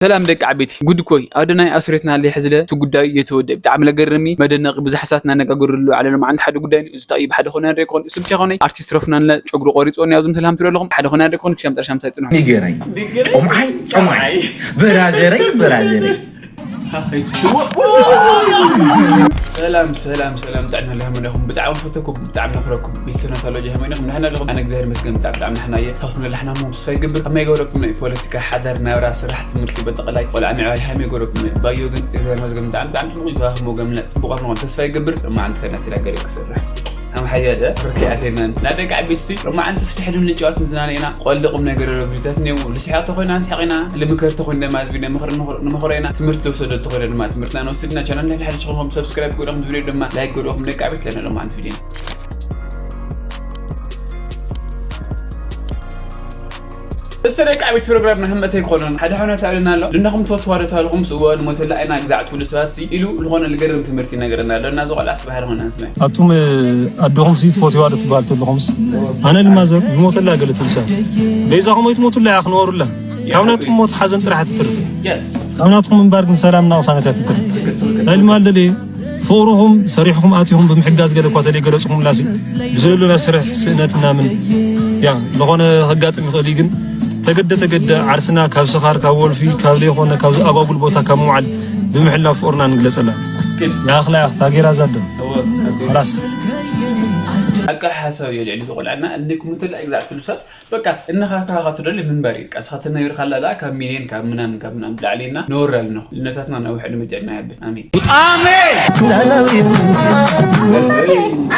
ሰላም ደቂ ዓበይቲ፣ ጉድ እኮ እዩ። ኣደናይ ኣስሬትና ለይሕዝለ እቲ ጉዳዩ የተወደ። ብጣዕሚ ለገርሚ መደነቂ ብዙሕ ሰባት እናነጋገሩሉ ኣለዉ። ዓለሎም ዓንዲ ሓደ ጉዳይ እዩ። እዚ እንታይ እዩ? ብሓደ ኮነ ንርኢ ኮን፣ እሱ ብቻ ኮነ ኣርቲስት ረፍናንለ ጨጉሩ ቆሪጾ እኒኣ፣ እዞም ሰላም ትብሉ ኣለኹም። ሓደ ኮነ ንርኢ ኮን፣ ክሻም ጠርሻም ሳይጥኑ። ንገረኝ። ቆምዓይ፣ ቆምዓይ። በራዘረይ፣ በራዘረይ። ሰላም ሰላም ሰላም፣ ጥዕና ለህመ ለኹም። ብጣዕሚ ፈተኩም፣ ብጣዕሚ ነኽረኩም። ቤተሰብና ታሎጂ ሃመይ ነኹም። ንሕና ለኹም ኣነ እግዚኣብሔር ይመስገን፣ ብጣዕሚ ብጣዕሚ ንሕና እየ። ታስኑ ለሕና ሞ ተስፋ ይገብር። ኣብ ናይ ገበረኩም ናይ ፖለቲካ፣ ሓዳር፣ ናብራ፣ ስራሕ፣ ትምህርቲ፣ በጠቕላይ ቆልዓ ምዕባይ ሃመይ ገበረኩም። ባዮ ግን እግዚኣብሔር ይመስገን፣ ብጣዕሚ ብጣዕሚ ጽቡቕ ይባህ ሞ ገምና ጽቡቕ ኣፍኖም ተስፋ ይገብር። እማ ኣንቲ ከናቲ ዳገር ይክስራ። ኣም ሓያደ ብርክ ኣቴናን ናደቂ ዓቢሲ እማ ኣንቲ ፍትሕ ድም ንጫወት ንዝናነ ኢና። ቆልዲ ቁም ነገር ቪዲዮታት ነው። ልስሓ ተኾይና ንስሓቂና፣ ልምከር ተኾይና ድማ ቪዲዮ ምኽር ንመኽሮ ኢና። ትምህርቲ ተወሰደ ተኾይና ድማ ትምህርትና ንወስድና። ቻናል ናይ ሓደ ችኹም ሰብስክራይብ ገይሮም ቪዲዮ ድማ ላይክ ገይሮም ደቂ ዓቢት ለና ለማ ኣንቲ ቪዲዮ። እስተደቂ ዓቢት ፕሮግራም ንህመተ ይኮኑን ሓደ ሆነ ታልና ኣሎ። ልናኹም ትፈትዋ ዶ ታልኹም ስወ ንሞተላ ኣይና ግዛዕቱ ልስባት ሲ ኢሉ ልኾነ ልገርም ትምህርቲ ነገርና ኣሎ። እና ዝቆልዓ ስባህ ዝኾነ ንስማይ። ኣቱም ኣደኹም ሲ ትፈትዋ ዶ ትበሃል ተለኹምስ? ኣነ ድማ ዘር ንሞተላ ገለ ትልሳት። ለይዛኹም ኣይትሞቱላ እያ ክነበሩላ። ካብ ናትኩም ሞት ሓዘን ጥራሕ ትትርፍ። የስ። ካብ ናትኩም እምባር ግን ሰላም ናቕሳነት እያ ትትርፍ። ህልማ ኣለለየ ፍቕርኹም ሰሪሕኹም ኣቲኹም ብምሕጋዝ ገለ እኳ ተለይገለጽኹም ላሲ ብዘሎ ናይ ስራሕ ስእነት ምናምን ያ ዝኾነ ከጋጥም ይኽእል እዩ። ግን ተገደ ተገደ ዓርስና ካብ ስኻር፣ ካብ ወልፊ፣ ካብ ዘይኾነ፣ ካብ ኣጓጉል ቦታ ካብ ምውዓል ብምሕላው ፍቕርና ንግለጸላ። ያኽላ ያኽ ታጌራ ዛዶ። ኸላስ። ኣቃ ሓሳብ እዮ ልዕሊ ዝቖልዓና እንኩም ትላ ግዛዕ ፍልሳት በቃ። እንኻ ካኻ ትደሊ ምንበር እዩ። ቀስኻ ትነብር ካላ ደኣ ካብ ሚልዮን ካብ ምናምን ካብ ምናምን ላዕሊ እና ነወር ኣለኹ። ልነታትና ነውሕ ዕድመ ጥዕና ያብል። ኣሜን። ኣሜን።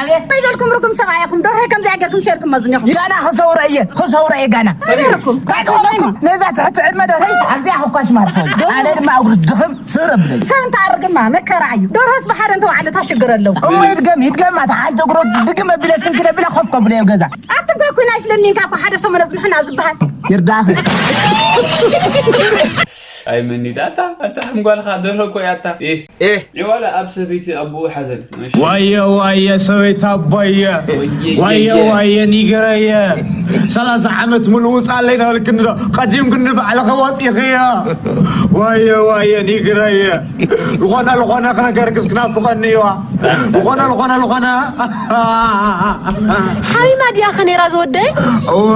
ኣቤት በይዘልኩም ርኩም ሰብኣይ ኢኹም። ደርሆ ከምዚኣ ጌርኩም ሸርኩም መዝኒኹም። ጋና ክሰውረ እየ፣ ክሰውረ እየ ጋና። ተገርኩም። እንታይ ትብሉ? ነዛ ትሕቲ ዕድመ ዶ ነይስ ኣብዚኣ ሕኳሽ ማለት ነው። ኣነ ድማ እግሩ ድኽም ስር እብለይ። ሰብ እንተ ኣርግማ መከራ እዩ። ደርሆስ ብሓደ እንተወዓለ ታ ሽግር ኣለዎ። እሞ ይድገም፣ ይድገማ፣ ተሓል ጀግሮ ድግም ኣቢለ ስንኪ ለቢለ ኮፍ ከብለዮ ገዛ። ኣትም ተኩና ይስለኒንካ እኮ ሓደ ሰሙን ኣጽንሕና ዝበሃል። ይርዳእኺ። ኣይ መኒዳ ኣታ፣ ኣታ ሕም ጓልኻ ደርሆ እኮ እያ ኣታ። ኤህ። ኤህ። ዒዋላ ኣብ ሰበይቲ ኣቦኡ ሓዘን። እሺ። ዋየ ዋየ ሰበይቲ ኣቦየ። ወየ፣ ዋየ ወየ። ዋየ ኒገረየ። ሰላሳ ዓመት ሙሉ ውጻለይ ነበልክኒ ዶ? ቀዲምክኒ ባዕልኺ ወጺኽዮ። ዋየ ዋየ ኒገረየ። ዝኾነ ዝኾነ ክነገርክስ ክናፍቐኒ እዩዋ። ዝኾነ ዝኾነ ዝኾነ። ሓሚማ ድያ ኸ ነይራ ዝወደይ? እዋ።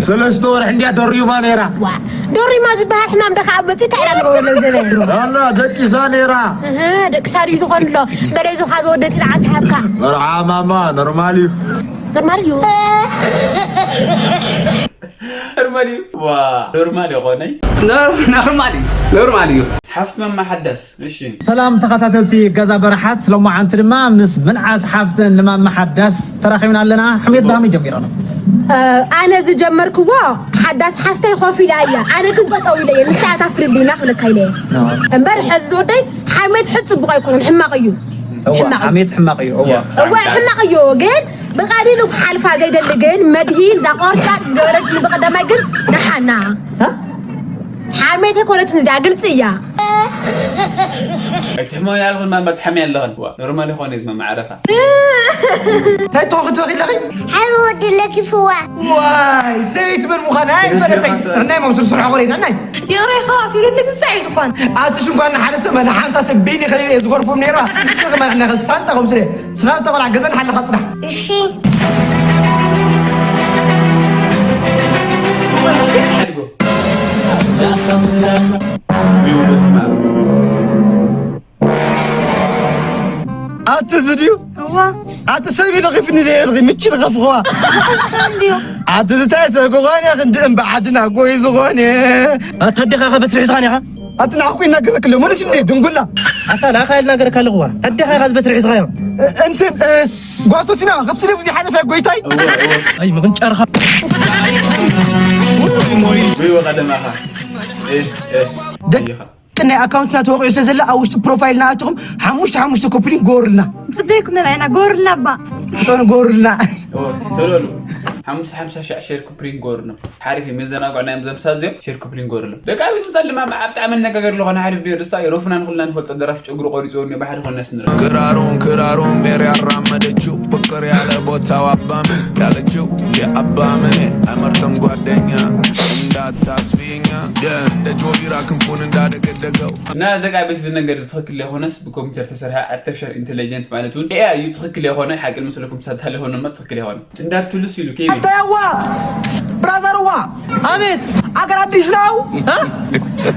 ሰለስተ ወርሒ እንድያ ደሪማ ነይራ። ዋ፣ ደሪማ ዝበሃል ሕማም ዶ ከዓ መፂኡ እንታይ ኢና ንገብረሎም ዘበ? ኣላ ደቂሳ ነይራ። እህ፣ ደቂሳ ድዩ ዝኾን ኣሎ? በለይ ዙኻ ዝወደ ፅንዓት ሃብካ። መርዓ ማማ ኖርማል እዩ። ኖርማል እዩ። ኖርማል እዩ። ዋ፣ ኖርማል ይኾነይ። ኖር-፣ ኖርማል እዩ። ኖርማል እዩ። ሓፍት መማ ሓዳስ። እሺ። ሰላም ተኸታተልቲ ገዛ በረሓት፣ ሎማዓንቲ ድማ ምስ ምንዓስ ሓፍትን ንማማ ሓዳስ ተራኺብና ኣለና። ሕሜት ብሃመይ ጀሚሮ ነው። እ፣ ኣነ ዝጀመርክዎ ሓዳስ ሓፍተይ ኮፍ ኢላ እያ። ኣነ ግን ጠጠው ኢለ እየ። ንሳ እያ ታፍርልይና ክብለካ ኢለ እየ። እምበር ሕዚ ዝወደይ ሓሜት ሕድ ጽቡቕ ኣይኮነን፣ ሕማቕ እዩ። እዋ፣ ሕማቕ እዩ። ሓሜት ሕማቕ እዩ። እዋ። እዋ፣ ሕማቕ እዩ። ግን ብቐሊሉ ክሓልፋ ዘይደሊ ግን መድሂን እዛ ቆርጫጭ ዝገበረትኒ ብቐዳማይ ግን ንሓና። ሃ? ሓሜት ኣይኮነትን እዚኣ፣ ግልፂ እያ። ኣይትሕመኒ ኣለኽን ማማ ትሓሚ ኣለኽን። ዋ፣ ኖርማል ይኾነ እዩ ማማ ዓረፋ። እንታይ ትኾኺ ትበኺ ኣለኺ? ሓይሚ ወዲ ለኪፍዋ። ዋይ፣ ሰበይቲ መን ምዃና ኣይፈለጠይ። ናይ መብስር ስርሖ ኾሪና ናይ። የቕሬኻ፣ ሲሉ ንግዛዕ እዩ ዝኾን። ኣቲ ሽንኳን ንሓደ ሰብ ንሓምሳ ሰብ ቢኒ ከሊለ እየ ዝገርፎም ነይሩ። ንስኺ ከማን ንኸ ሳንጣ ከምስለ። ስኻ ተቆልዓ ገዛ ንሓለኻ ጽናሕ። እሺ። ኣቲ እዚ ድዩ? እዋ። ኣቲ ሰብ ኢሉ ኺፍኒ ደየ ኢልኺ ምችል ኸፍኽዋ። ሰብ ድዩ? ኣቲ ዝታይ ሰብ ክኾን እየ ክንዲ እምባ ዓድና ጎይ ዝኾነ። ኣቲ ኣዴኻ ኸ በትሪ ሒዝኻን ኢኻ? ኣቲ ንዓኹ ይናገረክ ኣሎ። መልስ እንዴ ድንጉላ። ኣታ ንዓኻ ይናገረካ ኣለኹዋ። ኣዴኻ ኢኻ ዝበትሪ ሒዝኻዮ። እ-፣ እንትን፣ እ፣ ጓሶሲና ከፍስለ ብዙ ሓለፈ ጎይታይ። እወ፣ እወ። ኣይ፣ ምቕንጫርኻ። ወይ ወቐደማኻ። እ፣ እ። ደቅ-፣ ኣየኻ። ናይ ኣካውንትና ተወቂዑ ስለ ዘሎ ኣብ ውሽጢ ፕሮፋይልና ኣትኹም ሓሙሽተ ሓሙሽተ ኮፕሊን ጎርልና። ጽበይኩም ነራይና ጎርልና ባ። ሶን ጎርልና። እወ፣ ተለሉ። ሓሙሳ ሓሙሳ ሻዕ ሼር ኩፕሪን ጎርሎም። ሓሪፍ እዩ፣ መዘናግዖ ናይ ዘምሳት ዚኦም ሼር ኩፕሪን ጎርሎም። ደቂ ኣቤት ምታል ድማ ኣብ ብጣዕሚ ኣነጋገር ዝኾነ ሓሪፍ ድዮ ደስታ እዩ። ሮፍናን ኩልና ንፈልጦ ደራፍ ጨጉሩ ቆሪጽዎ እኒ ባሕሪ ኮነ ስንረ። ክራሩን ክራሩን ሜሪ ያራመደችው ፍቅር ያለ ቦታው አባምን ያለችው የአባምን አይመርጥም ጓደኛ እንዳታስቢኛ እንደ ጆቢራ ክንፉን እንዳደገደገው እና ደቂ ኣቤት እዚ ነገር እዚ ትኽክል የሆነስ ብኮምፒውተር ተሰርሐ ኣርቲፊሻል ኢንቴሊጀንት ማለት እውን ኤ ኣይ እዩ። ትኽክል የሆነ ሓቂ መስለኩም ሳታ ለሆነማ ትኽክል የሆነ እንዳትሉ ሲሉ ኬቢ ኣታያዋ ብራዘርዋ አቤት አገር አዲስ ነው እ?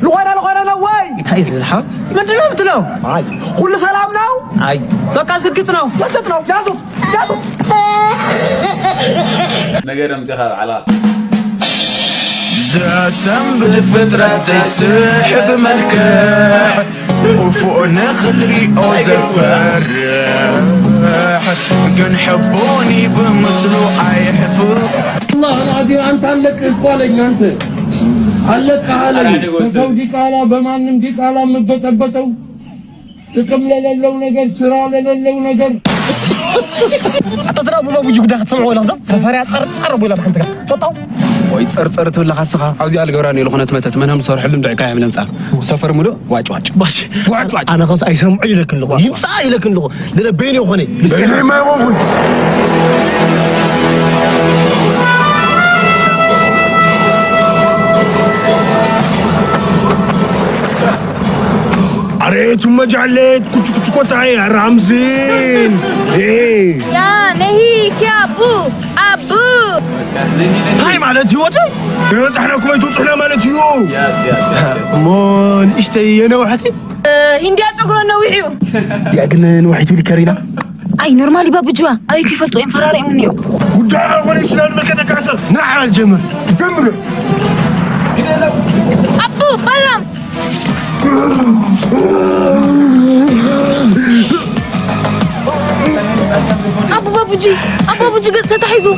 ልኾነ ልኾነ ነው ወይ እንታይ ዝብል ሓው ምንድን ነው የምትለው አይ ሁሉ ሰላም ነው አይ በቃ ዝግት ነው ዝግት ነው ያዙት ያዙት ነገር ኣምፂኻ ባዕልኻ ዘሰንብድ ፍጥረት ስሕብ መልክዕ ክፉእ ንኽትሪኦ ዘፈርሕ ግን ሕቡኒ ብምስሉ ኣይሕፍር والله العظيم أنت علق الكوالج أنت علق علي أنا أدقوا በሰው ዲቃላ በማንም ዲቃላ የምበጠበጠው ጥቅም ለሌለው ነገር ስራ ለሌለው ነገር ተትራቡ ባቡጂ ጉዳ ክትሰምዑ ወላ ዶ ሰፈርያ ጸርጸር ብላ ብሓንቲ ጋር ጸጣው ወይ ጸርጸር ትብለካ ስኻ ኣብዚኣ ልገብራ ነይ ዝኾነት መተት መን ምሰርሕሉ እንድዕካ እያ ለምጻ ሰፈር ሙሉእ ዋጭ ዋጭ ባሽ ዋጭ ዋጭ ኣነ ከስ ኣይሰምዑ ኢለክን ኣለኹ ይምጻ ኢለክን ኣለኹ ለለበይን ይኾነ Are tu majalet kuchu kuchu kotai ramzin. Hey. يا نهيك يا أبو أبو እንታይ ማለት እዩ ወደ ይበፅሕና ኩመይ ትውፅሕና ማለት እዩ እሞ ንእሽተይ የነውሐቲ هندية تقرأ نوحيو እዚኣ ግን ንውሐይቲ ብሊከሪና أي نورمالي بابجوا أي كيف الطو ينفرار يمنيو ጉዳይ ኣይኮነሽ ናብ መከተካተል ንዓ ጀምር ጀምር أبو بلم أبو بابوجي أبو بابوجي قد ستحيزو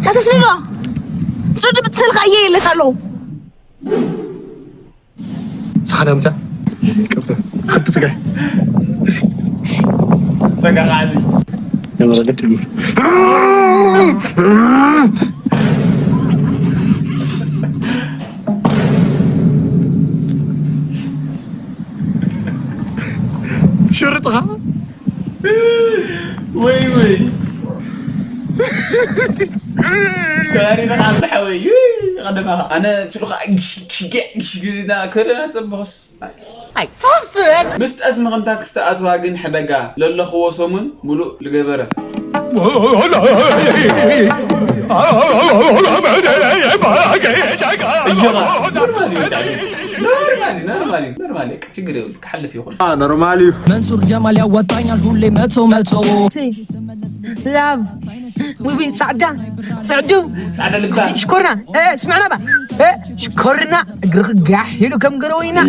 هذا سنو سنو بتسلق أيه اللي قالوا ሰኸዳምታ ክልተ ስጋ ጸጋ ቃዚ ነበረ ግድ ሽርጥኻ ወይ ወይ ካሪና ዓብዲ ሓወይ ቀደማኻ ኣነ ስሉኻ ግሽግሽና ከለና ጽብቕስ ምስ ጠስሚ ከም ታክሲ ኣትዋ ግን ሕደጋ ለለኽዎ ሰሙን ሙሉእ ልገበረ ኖርማል ኖርማል ኖርማል ችግር የብሉ ክሓልፍ ይኹን ኖርማል እዩ መንሱር ጀማል ያዋጣኛል ሁሌ መቶ መቶ ላቭ ዊዊ ጻዕዳ ጽዕዱ ጻዕዳ ልባ ሽኮርና ስምዕና ባ ሽኮርና እግርኽ ጋሕ ኢሉ ከም ገረወይና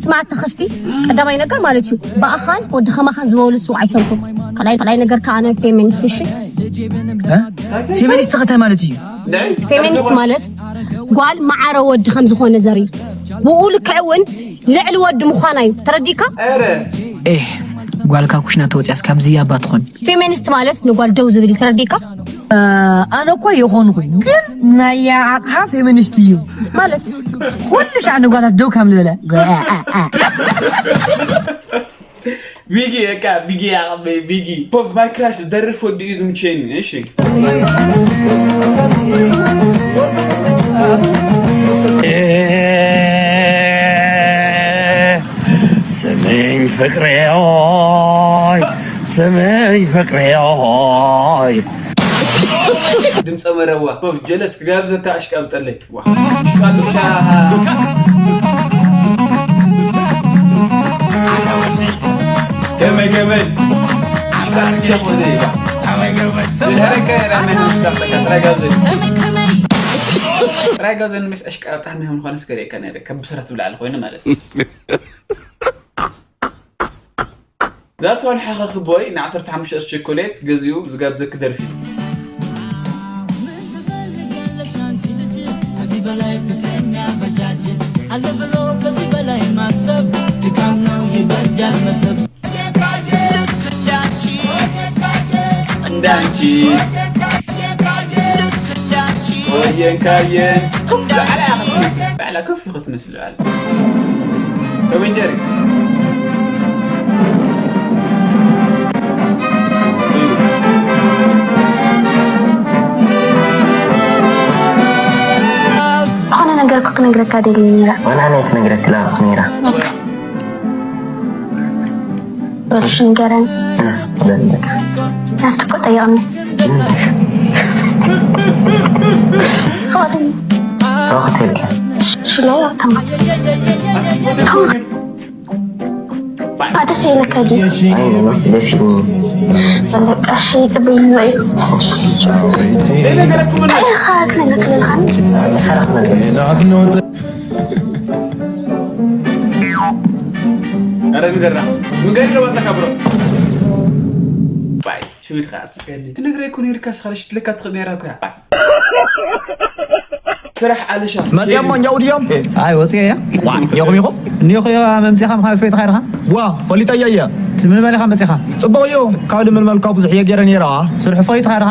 ስማዕቲ ከፍቲ ቀዳማይ ነገር ማለት እዩ ብኣኻን ወዲ ከማኻን ዝበሉ ዝውዕ ኣይኮንኩም ካልኣይ ነገር ከዓ ኣነ ፌሚኒስት እሺ ፌሚኒስት ከታይ ማለት እዩ ፌሚኒስት ማለት ጓል ማዓረ ወዲ ከም ዝኾነ ዘርኢ ብኡ ልክዕ እውን ልዕሊ ወዲ ምዃና እዩ ተረዲእካ ኤህ ጓልካ ኩሽና ተወፅያስ ከምዚ ያባ ትኾን ፌሚኒስት ማለት ንጓል ደው ዝብል እዩ ተረዲእካ ኣነ እኮ የኾንኩ ግን ናይ ኣቕሓ ፌሚኒስት እዩ ማለት ኩሉ ሻዕ ንጓላት ደው ከም ዝበለ ቢጊ በቃ ቢጊ ያቐበይ ቢጊ ፖፍ ማይ ክራሽ ዝደርፍ ወዲ እዩ ዝምቸኒ እሺ ስምኝ ፍቅሬ ሆይ ስምኝ ፍቅሬ ሆይ ድምፀ መረዋ ፖፍ ጀለስ ክጋብዘካ ኣሽቃብጠለይ ዋ ሽቃጥቻ ከመይ ከመይ ሽቃጥቻ ኾነ ይባ ዝድሕረከ ራመን ሽቃጥካ ጥራይ ጋብዘ ጥራይ ጋብዘ ንምሽ ኣሽቃብጣ ምህም ኾነ ስከሪካ ነረ ከብስረት ብላዕሊ ኾይነ ማለት እዩ ዛት ዋን ሓኸኺ ቦይ ን ዓሰርተ ሓሙሽተ ቸኮሌት ገዚኡ ዝጋብዘኪ ደርፊ ወየን ካየን ባዕላ ከፍ ክትመስል ባዕላ ቶም ኤንድ ጀሪ ዝኾነ ነገር እኮ ክነግረካ ደልየ ነይረ። ዋላ ናይ ክነግረክ ላኩ ነይራ። በልሽ ንገረን። ናትኮ ጠየቕኒ። ሆቴል ሽሎ ተማ ደስ ይለካ ድዩ? ደስ ይለኒ። በቃ እሺ፣ ጽበይና እዩ። እንታይ ኢኻ ክነግረካ? ኧረ ንገራ ምንገሪ ለዋጣካ ብሮ ባይ ሽሚድ ኻስ ትነግረ ይኮን ይርካስ ኻለሽ ትለካ ትኽእል ነይራ እኮ እያ ስራሕ ኣለሻ መፅያሞ እንጃ ውድዮም ኣይ ወፅየ እያ ዋ እንዲኹም ኢኹም እኒኹ እያ መምፅኻ ምኻል ፈይትኻ ኢኻ ዋ ፈሊጠያ እየ ትምልመል ኢኻ መፅኻ ፅቡቕ እዩ ካብ ልምልመልኳ ብዙሕ እየ ገይረ ነይረ ስርሑ ፈይትኻ ኢኻ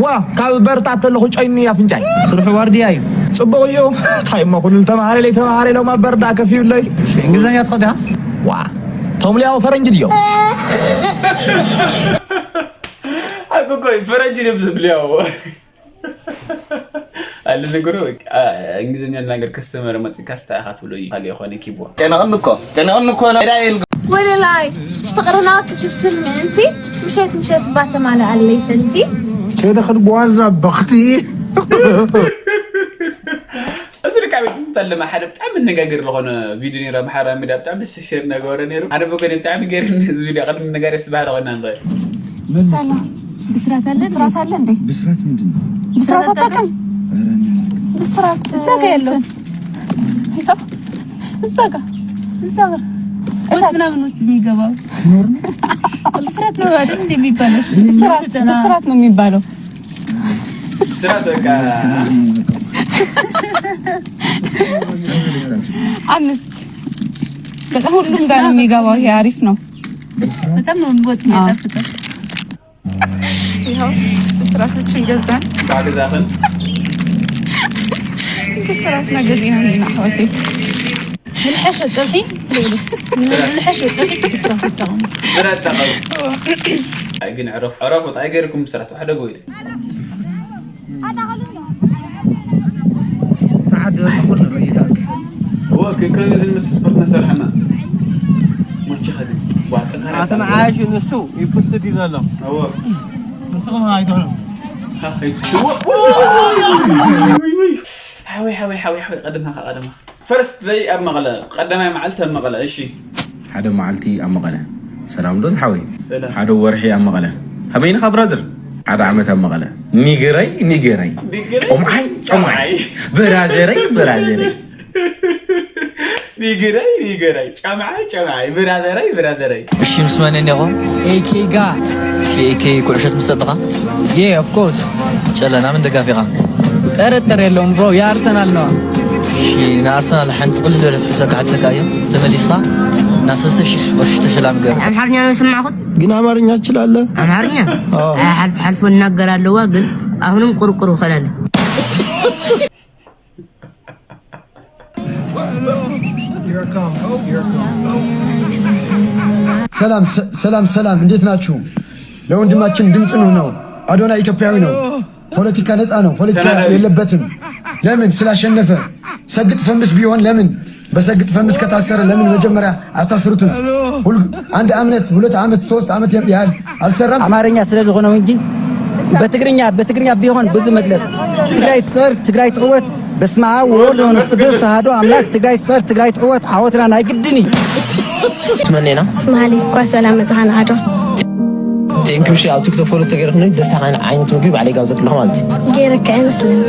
ዋ ካብ በርታ ተለኹ ጨይኑ እያ ፍንጫይ ስርሑ ዋርድያ እዩ ፅቡቕ እዩ እንታይ እሞ ኩሉ ተምሃረ ለይ ተምሃረ ኢሎም ኣብ በርዳ ከፊዩለይ እንግሊዝኛ ትኸዳ ዋ ቶም ሊያው ፈረንጅ ድዮ ኣኮኮይ ፈረንጅ ድዮም ዝብልያው ኣለ ነገሩ እንግሊዝኛ ልናገር ከስተመረ መፅእ ካስታ ኢኻ ትብሎ እዩ ካልእ የኾነ ኪቦ ጨነቐኒ እኮ ጨነቐኒ እኮ ዳ ኢልጎ ወለላይ ፍቕርና ክስስል ምእንቲ ምሸት ምሸት እባ ተማልኣለይ ሰንቲ ከይደ ክንጓዛ በኽቲ እዚ ልካ ቤት እንተለማ ሓደ ብጣዕሚ መነጋገሪ ዝኾነ ቪድዮ ነይሩ ኣብ ማሕበራዊ ሚድያ ብጣዕሚ ደስ ሸር እናገበረ ነይሩ ሓደ በጎኒ ብጣዕሚ ገይርኒ እዚ ቪድዮ ቅድሚ ነጋሪ ስባህ ዝኾና ንኽእል ብስራት አለ ብስራት አለ እንዴ? ብስራት ምንድን ነው? ብስራት አታውቅም? ኧረ እኔ አላውቅም። ብስራት እዛ ጋ ያለው እዛ ጋ እዛ ጋ እዛ ጋ እታች ምናምን ውስጥ የሚገባው ብስራት ነው አይደል እንዴ የሚባለው? ብስራት ብስራት ነው የሚባለው። ብስራት በቃ አምስት በጣም ሁሉም ጋር ነው የሚገባው። ይሄ አሪፍ ነው። በጣም ነው ወጥ የሚያጣፍጠው። ይኸው ብስራታችን ገዛን። እንኳዕ ገዛኽን። ብስራትና ገዚእና ነና ኣሕዋተይ። ዝልሐሸ ፀብሒ ዝልሐሸ ፀብሒ ብስራት ይጠቐሙ። ብረት ተቐሙ። ኣይ ግን ዕረፉ ዕረፉ ጣይ ገይርኩም ብስራት ሕደጉ ኢለ። ተዓደል ንኹን ርእይታክ እወ ከከም ዝን ምስ ስፖርት ነሰርሐና ሙልችኸ ግን ዋጥና ኣተመዓያሹ ንሱ ይኩስት እዩ ዘሎ እወ ንስኹም ኣይትኾኑ ሓወይ ሓወይ ሓወይ ሓወይ ሓወይ ቀደምካ ቀደምካ ፈርስት ደይ ኣብ መቐለ ቀዳማይ መዓልቲ ኣብ መቐለ እሺ ሓደ መዓልቲ ኣብ መቐለ ሰላም ዶ ዝሓወይ ሓደ ወርሒ ኣብ መቐለ ከመይንኻ ብራዘር ሓደ ዓመት ኣብ መቐለ ኒግረይ ኒግረይ ኦምዓይ ኦምዓይ ብራዘረይ ብራዘረይ ኒግረይ ኒግረይ ጨምዓይ ጨምዓይ ብራዘረይ ብራዘረይ እሺ ምስ መን እኒኹ ኤኬ ጋ እሺ ኤኬ ኩዕሸት ምስ ጠጥኻ የ ኦፍኮርስ ጨለና ምን ደጋፊኻ ጥርጥር የለውም ብሮ የኣርሰናል ነዋ እሺ ንኣርሰናል ሓንቲ ቅልል ዝበለት ሕቶ ክሓተካ እየ ተመሊስኻ ናብ ሰለስተ ሽሕ ቅርሺ ተሸላሚ ገር ኣምሓርኛ ነው የሰማዕኩት ግን ኣማርኛ ትችላለህ ኣምሓርኛ ሓልፍ ሓልፎ እናገር ኣለዋ ግን ኣሁንም ቁርቁር እኸላለሁ ሰላም ሰላም ሰላም፣ እንዴት ናችሁ? ለወንድማችን ድምፅ ነው ነው። አዶና ኢትዮጵያዊ ነው። ፖለቲካ ነፃ ነው። ፖለቲካ የለበትም። ለምን ስላሸነፈ። ሰግጥ ፈምስ ቢሆን ለምን በሰግጥ ፈምስ ከታሰረ ለምን መጀመሪያ አታስሩትም? አንድ አመት ሁለት አመት ሶስት አመት ያህል አልሰራም። አማርኛ ስለዝኾነ እንጂ በትግርኛ በትግርኛ ቢሆን ብዙ መግለጽ ትግራይ ሰርት ትግራይ ትዕወት በስመ አብ ወወልድ ወመንፈስ ቅዱስ አሐዱ አምላክ ትግራይ ሰርት ትግራይ ትዕወት ዓወትና ናይ ግድን እዩ። ትመኔና ስማሊ እኳ ሰላም መጽሓን ዓዶ ቴንኪው ሺ ኣብ ቲክቶክ ፎሎ ተገርክኒ ደስታ ካይን ዓይነት ምግቢ ባዕለይ ጋብዘት ኣለኹ ማለት እዩ ገይረካ ኣይመስልን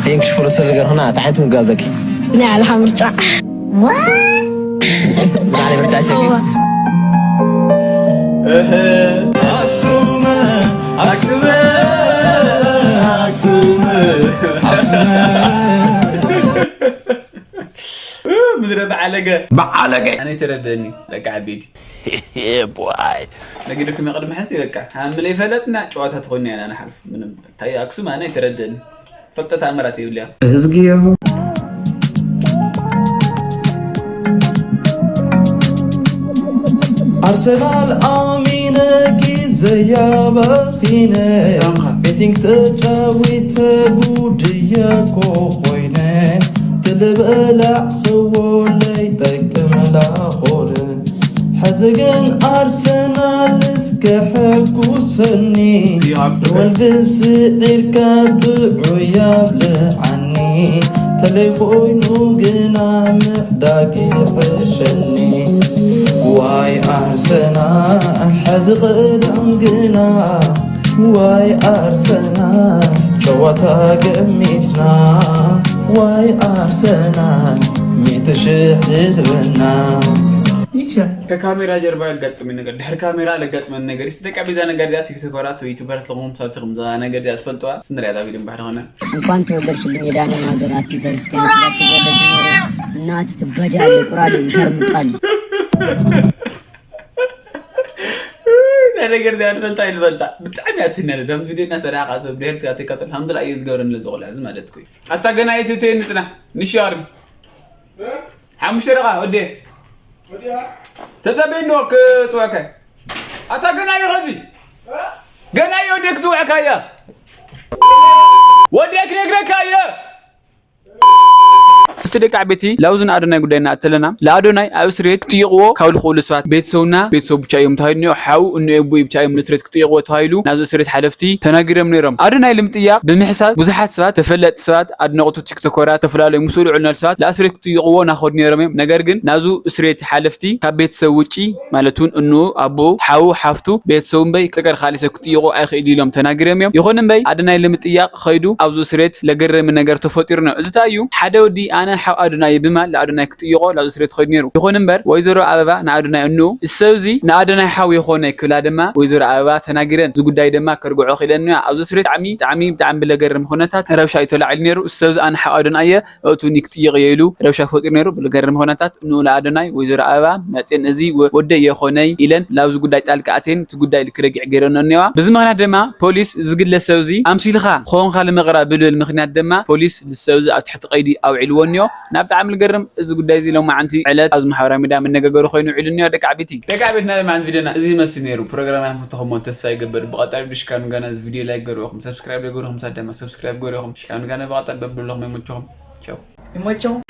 ቴንክሽ ፎሎ ስለገርክና እንታይ ዓይነት ምግቢ ጋብዘኪ ናይ ዓለኻ ምርጫ ናይ ምርጫ ሸኪ ኣክሱም ኣክሱም ኣክሱም ኣክሱም ዓለገ በዓለገ ኣነ ተረደኒ ደቂ ዓበይቲ boy ነጊድኩም ቅድሚ ሕዚ በቃ ሃምለ ይፈለጥና ጨዋታ ትኾኑ ኢና ንሓልፍ ምንም እንታይ ኣክሱም ኣነ ተረደኒ ፈልጠት ኣመራት ይብልያ እዝግዮ ኣርሰናል ኣሚነ ግዘያ በኺነ ቤቲንግ ተጫዊተ ጉድየ ኮ ኮይነ ትልበላዕ ክወለይ ጠቅመላ ኾነ ሕዚ ግን ኣርሰናል እስከ ሕጉሰኒ ወልግስ ዒርካ ጥዑይ ኣብልዓኒ ተለይ ኮይኑ ግና ምዕዳግ ይሕሸኒ ዋይ ኣርሰናል ሕዚ ቐደም ግና ዋይ ኣርሰናል ጨዋታ ገሚትና ዋይ ኣርሰናል ሚእቲ ሽሕ ህዝብና ከካሜራ ጀርባ ያጋጥመኝ ነገር ድሕር ካሜራ ለጋጥመን ነገር ስ ደቂ ቤዛ ነገር ዚኣ ቲክቶከራት ወይ ዩቱበራት ለኹም ሳብቲ ከምዛ ነገር ዚኣ ትፈልጥዋ ስንሪያ ዛ ቪድዮ እምባሕር ኾነ እንኳን ተወለድሽልኝ የዳኒ ማዘር ሃፒ በርዝዴይ አንቺ ጋር ተወለድ ኖሮ እናት ትበዳለ ቁራደ ሸርምጣል ናይ ነገር ዚኣ ትፈልጣ ይልበልታ ብጣዕሚ እያ ትህነነ ደም ቪድዮ እና ሰዳቃ ሰብ ድሕር ትካተካተል ሃምድላ እዩ ዝገብረን ለዚ ቆልዓ እዚ ማለት ኮይ ኣታ ገና የትህተየ ንፅና ንሻርም ሓሙሽተ ደቓ ወዴ ተጸበይ እንዶ ክጽወከ ኣታ ገና እዩ ኸዚ ገና እዩ ወዴ ክጽውዕካ እያ ወዴ ክነግረካ እየ እስቲ ደቂ ዓበይቲ ላውዝን ኣዶናይ ጉዳይ እናእተለና ለኣዶናይ ኣብ እስር ቤት ክጥይቕዎ ካብ ልኽእሉ ሰባት ቤተሰቡና ቤተሰቡ ብቻ እዮም ተባሂሉ እኒኦ ሓው እኖ የቦይ ብቻ እዮም ንእስር ቤት ክጥይቕዎ ተባሂሉ ናብዚ እስር ቤት ሓለፍቲ ተናጊሮም ነይሮም ኣዶናይ ልምጥያቕ ብምሕሳብ ብዙሓት ሰባት ተፈለጥቲ ሰባት ኣድነቕቱ ቲክቶከራት ዝተፈላለዩ ምስኡ ልዑል ናሉ ሰባት ለኣስር ቤት ክጥይቕዎ ናኸዱ ነይሮም እዮም ነገር ግን ናብዚ እስር ቤት ሓለፍቲ ካብ ቤተሰብ ውጪ ማለት እውን እኖ ኣቦኡ ሓው ሓፍቱ ቤተሰቡ እምበይ ጥቅር ካሊእ ሰብ ክጥይቑ ኣይኽእል ኢሎም ተናጊሮም እዮም ይኹን እምበይ ኣዶናይ ልምጥያቕ ኸይዱ ኣብዚ እስር ቤት ለገረሚ ነገር ተፈጢሩ ነው እዚ እንታይ እዩ ሓደ ወዲ ኣነ ሓው ኣዶናይ ብምባል ለኣዶናይ ክጥይቖ ላብዚ እስር ቤት ኸይዱ ነይሩ ይኹን እምበር ወይዘሮ ኣበባ ንኣዶናይ እኖ እሰብዚ ንኣዶናይ ሓው የኾነ ክብላ ድማ ወይዘሮ ኣበባ ተናጊረን እዚ ጉዳይ ድማ ከርግዖ ኽኢለን እያ ኣብዚ እስር ቤት ብጣዕሚ ብጣዕሚ ብጣዕሚ ብለገርም ኹነታት ረብሻ እዩ ተላዒሉ ነይሩ እሰብዚ ኣነ ሓው ኣዶናይ እየ እእቱኒ ክጥይቕ እየ ኢሉ ረብሻ ፈጢሩ ነይሩ ብለገርም ኹነታት ንኡ ለኣዶናይ ወይዘሮ ኣበባ መፅየን እዚ ወደይ የኾነይ ኢለን ላብዚ ጉዳይ ጣልቃ ኣትየን እቲ ጉዳይ ክረግዕ ገይረንኦ እኒዋ። በዚ ምኽንያት ድማ ፖሊስ እዚ ግለሰብ እዚ ኣምሲልኻ ክኾንካ ልምቕራብ ብልብል ምኽንያት ድማ ፖሊስ እዚ ሰብ እዚ ኣብ ትሕቲ ቀይዲ ኣውዒልዎ እኒኦ። እና ብጣዕሚ ልገርም እዚ ጉዳይ እዚ ሎማዓንቲ ዕለት ኣብዚ ማሕበራዊ ሚድያ መነጋገሪ ኮይኑ ውዒሉ እኒኦ ደቂ ዓቢቲ። ደቂ ዓቢት ናይ ሎማዓንቲ ቪድዮና እዚ ይመስል ነይሩ። ፕሮግራምና ምፈተኹሞ ተስፋ ይገብር። ብቐጣሊ ብሽካኑ ጋና እዚ ቪድዮ ላይክ ገርኹም፣ ሰብስክራይብ ገርኹም፣ ሳት ድማ ሰብስክራይብ ገርኹም። ሽካኑ ጋና ብቐጣሊ በብለኹም ይመቸኹም። ቻው። ይመቸኹም።